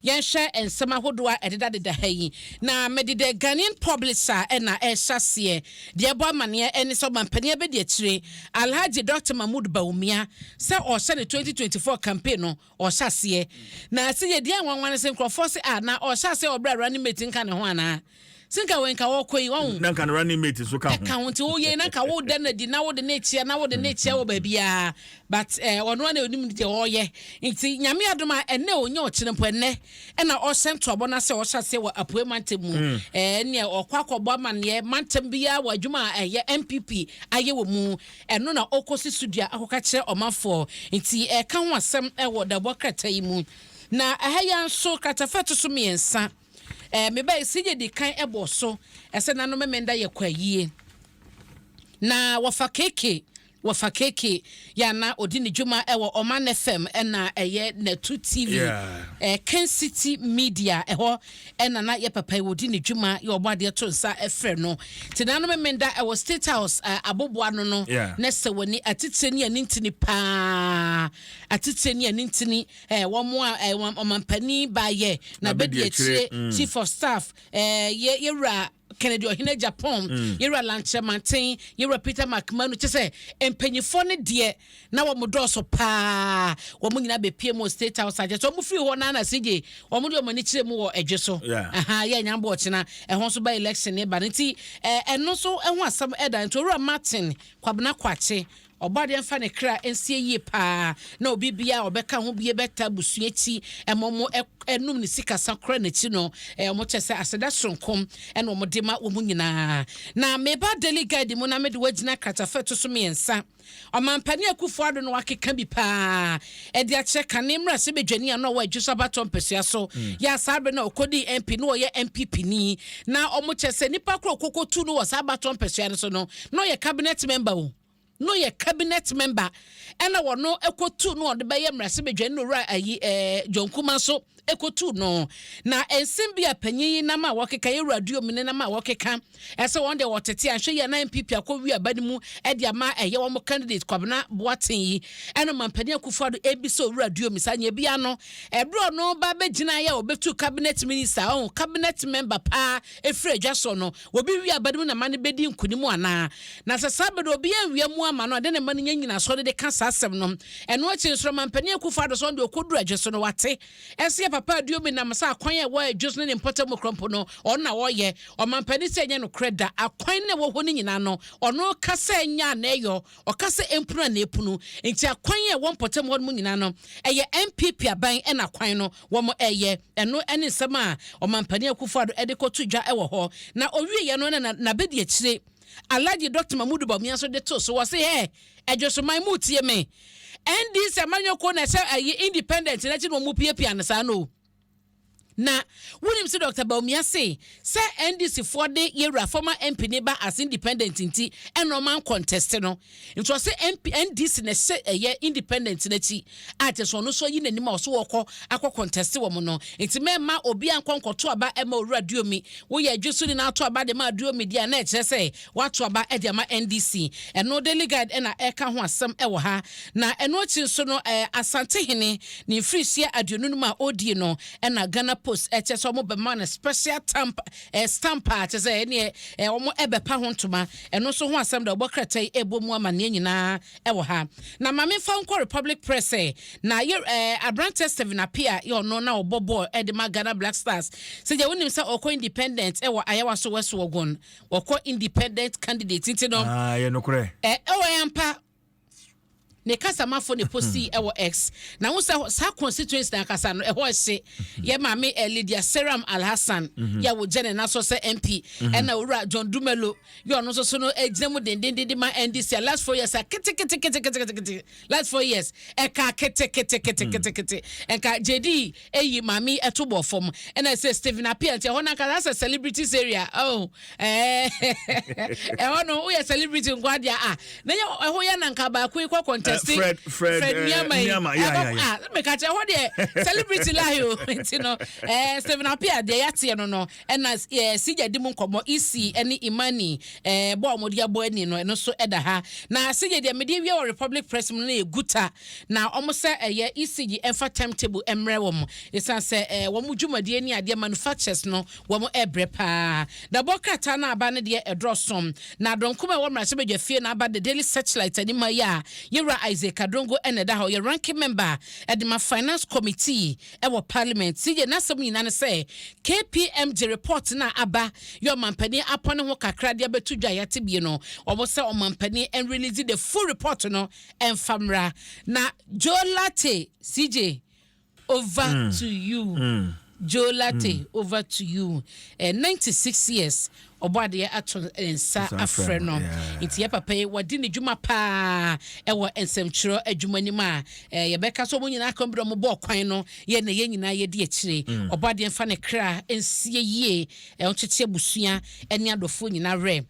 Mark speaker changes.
Speaker 1: Yɛnhwɛ nsɛm ahodoɔ a ɛdedadeda ha yi, na mede The Ghanaian Publisher na ɛrehyɛ aseɛ. Deɛ ɛbɔ amaneɛ ne sɛ ɔmampanin abadiakyire, Alhaji Doctor Mahmood Bawumia, sɛ ɔrehyɛ ne 2024 campaign no, ɔrehyɛ aseɛ. Na sɛ yɛdi anwanwa no sɛ nkurɔfoɔ se ah, na ɔrehyɛ aseɛ wɔ berɛ a running mate nka ne ho anaa? Sɛ nka wei nka wɔkɔ yi, wahu.
Speaker 2: Na nka ne running mate nso ka ho.
Speaker 1: Ɛka ho nti woyɛ na nka woda no adi na wode ne kyia na wode ne kyia wɔ baabiara, but eh, ɔno ara na onim deɛ ɔreyɛ. Nti Nyame adom a ɛnɛ ɔnyɛ ɔkyena mpo ɛnɛ ɛna ɔhyɛ ntoabɔ no ase a ɔhyɛ aseɛ wɔ Apuei mantam mu. Eh, ɛneɛ ɔkɔ akɔbɔ amaneɛ mantam biara wɔ adwuma a ɛyɛ NPP ayɛ wɔ mu. Ɛno na ɔkɔsi so dua akɔka kyerɛ ɔmanfoɔ. Nti ɛka ho asɛm ɛwɔ dawubɔ krataa yi mu. Na ɛha yi ara nso kratafa ɛto so mmiɛnsa. Eh, me ba esi yɛ di kan ɛbɔ so ɛsɛ nano memenda yɛ kɔ ayie na wɔfa keke wɔfa keke yɛ ana odi ne dwuma ɛwɔ Ɔman FM ɛna ɛyɛ Natu TV, yeah. Ken City Media ɛhɔ ɛna na yɛ papa yi wɔdi ne dwuma yɛ ɔbɔ adeɛ to nsa ɛfrɛ no te nano memenda ɛwɔ State House aboboa no, yeah. Na sɛ wɔni atitire ne ani ntini paa, atitire ne ani ntini, wɔn a ɔmampanin baayɛ na bɛdi akyire, chief of staff, yɛ yɛwura Kennedy Ɔhene Agyapong, yɛwura Lankyerɛmanten, yɛwura Peter McManu, kyɛ sɛ mpanyinfoɔ no deɛ na wɔn dɔɔso paa. Wɔn nyinaa bɛpie mu wɔ State House akyɛ sɛ wɔn firi hɔ na CJ wɔn de wɔn ani kyerɛ mu wɔ ɛdwe so. Aha yɛ nyambɔ ɔkyena ɛho nso ba election ne ba no nti ɛno nso ɛho asɛm ɛda. Nti Owura Martin Kwabena Kwakye, Ɔbɔadeɛ mfa ne kra nsie yie paa, na obi biara a ɔbɛka ho bie bɛta abusua akyi ma wɔn ɛnum ne sikasa kora n'akyi no, wɔn kyɛ sɛ aseda soronko ɛna wɔn de ma wɔn nyinaa. Na meba Daily Guide mu na mede wagyina kratafa ɛto so mmiɛnsa. Ɔmampanin Akufo Addo no wakeka bi paa ɛde akyerɛ kane mmarahyɛbadwani a na ɔwɔ Adwo so abatoɔ mpɛsua so yɛ a saa berɛ na ɔkɔdii MP na ɔyɛ NPP ni, na wɔn kyɛ sɛ nipa korɔ ɔkɔkɔtu no wɔ saa abatoɔ mpɛsua no so no na ɔyɛ cabinet member o. No yɛ cabinet member ɛna wɔno ɛkɔtu no ɔde bɛyɛ mmarahyɛbadwani no owura ayi John Kuma nso ɛkɔtu no. Na nsɛm bi a panyin yi nam a wɔkeka, yɛwura Duomene nam a wɔkeka ɛsɛ wɔn deɛ wɔtete anhwɛ yi a na NPP akɔ wi aba no mu ɛde ama ɛyɛ wɔn candidate Kwabena Boateng yi, ɛna Mampanin Akufo-Addo ɛbisa owura Duomi saa nyɛ bia no ɛberɛ ɔno ba bɛgyina yɛ a ɔbɛtu cabinet minister, ɔho cabinet member paa ɛfiri adwa soɔ no, obi wie aba no mu na ma no bɛdi nkonim anaa? Na sɛ saa bɛ no obi anwia mu ama no a, dɛn na ɛma no nya nnyinasoɔ de de ka saa asɛm no? Ɛno akyi nso no, Mampanin Akufo-Addo sɛ ɔno deɛ ɔkɔduru Adwo so no, wate. Ɛsɛ yɛ papa Aduomi nam sɛ akwan a ɛwɔ Adwo so ne ne mpɔtam mu korɔ mpo no, ɔno na ɔyɛ. Ɔmampanin sɛ ɛnyɛ nokorɛ da. Akwan no a ɛwɔ hɔ no nyinaa no, ɔno ka sɛ ɛnyɛ a na ɛyɔ, ɔka sɛ ɛmpunu a na ɛpunu. Nti akwan a ɛwɔ mpɔtam hɔ nom nyinaa no, ɛyɛ NPP aban na akwan no wɔyɛ. Ɛno ne nsɛm a Ɔmampanin Akufo-Addo de kɔto dwa wɔ hɔ. Na ɔwieeɛ no na n'abadiakyire Alhaji Dɔkta Mahmudu Bawumia nso de too so. Ɔse, Hɛ! Adwosoman, moretie me? NDC amanyɔkuo na ɛhyɛ ayi independent no akyi na wɔpiapia no saa no o. Na wonim sɛ Dɔkta Bawumia se sɛ NDC foɔ de yɛwura former MP ne ba as independent nti ɛna ɔma ncontest no. Nti ɔse MP, NDC na ɛhyɛ ɛyɛ independent no akyi a kyerɛ sɛ ɔno nso ayi n'anim a ɔso ɔkɔ akɔ contest wɔn no. Nti mɛmma obiara nkɔ nkɔto aba ɛma Owura Duomi. Woyɛ adwesoni na ato aba de ma Duomi deɛ a na ɛkyerɛ sɛ wato aba de ama NDC. Ɛno Daily Guide na ɛreka ho asɛm wɔ ha. Na ɛno akyi nso no Asantehene ne mfirihyia 25 a ɔredie no na Ghana Post kyerɛ sɛ wɔbɛma no special tamp, stamp a kyerɛ sɛ ɛneɛ wɔbɛpa ho ntoma. Ɛno nso ho asɛm da ɔbɔ krataa yi ɛrebɔ mu amanneɛ nyinaa wɔ ha. Na ma memfa nkɔ Republic Press ɛ. Na yɛ aberanteɛ Stephen Appiah yɛ ɔno na ɔbɔ bɔɔl de ma Ghana Black Stars. Sɛ deɛ wonim sɛ ɔkɔ independent wɔ Ayawaso West Wuogon. Wɔkɔ independent candidate nti no.
Speaker 2: Ah, yɛ nokorɛ.
Speaker 1: Ɛwɔ yɛ ampa. Ne kasamafo ne posti ɛwɔ X. Na ho sɛ saa constituency na akasa no ɛhɔ ɛhye. Yɛ maame Lydia Seram Alhassan yɛ wo gyene na so sɛ MP. Ɛna owura John Dumelo yɛ ɔno nso so no egyina mu dendendenden ma NDC a last 4 years a kete kete kete kete kete kete, last 4 years ɛka kete kete kete kete kete nka JD eyi maame ɛto bɔ fam. Ɛna sɛ Stephen Appiah nti ɛhɔ nanka that's a celebrities area oh, ɛhɔ no woyɛ celebrity nko adeɛ a na nyɛ ɛhɔ yɛ nanka baako yi kɔ contest. contest.
Speaker 2: Fred
Speaker 1: Nneɛma yi
Speaker 2: Nneɛma, yeah.
Speaker 1: Ah, meka kyerɛ hɔ deɛ, celebrity lie o. Nti no Stephen Appiah deɛ yɛateɛ no, ɛna sigya di mu nkɔmmɔ ec ɛne Imani bɔ a wɔde abɔ ani no, ɛno nso ɛda ha. Na sigya deɛ mede wie wɔ Republic Press mu no yɛ Guta na ɔmo sɛ ɛyɛ ECG ɛmfa timetable ɛmmerɛ wɔn, ɛsiane sɛ wɔn dwumadie ne adeɛ manufacturers no wɔn ɛbrɛ paa. Dabɔ krataa no aba no deɛ ɛdɔɔso na adɔnkom a ɛwɔ mmarahyɛbadwa fie na aba. The Daily Searchlight anim ha yi a, yɛwura Isaac Adongo ɛna ɛda hɔ, yɛ ranking member ɛde ma Finance Committee ɛwɔ Parliament. Sigye n'asɛm nyinaa ne sɛ KPMG report na aba yɛ ɔmampanin apɔ ne ho kakra de abɛto dwa. Yɛate bie no, wɔn sɛ ɔmampanin ɛnrelease the full report no ɛmfa mmra. Na Joe Latte, CJ, over to you. Joe Latte, over to you. 96 years, ɔbɔ adeɛ ato nsa
Speaker 2: nsa
Speaker 1: afrɛ no. Nti yɛ papa yi wɔde ne dwuma paa ɛwɔ nsɛmtwerɛ adwuma nim a yɛbɛka so ɔmo nyinaa kan bi dɛ ɔmo bɔɔ kwan no yɛ na yɛn nyinaa yɛdi akyire. Ɔbɔ adeɛ mfa ne kra nsie yie, ɔnkyekye abusua ɛne adɔfoɔ nyinaa werɛ.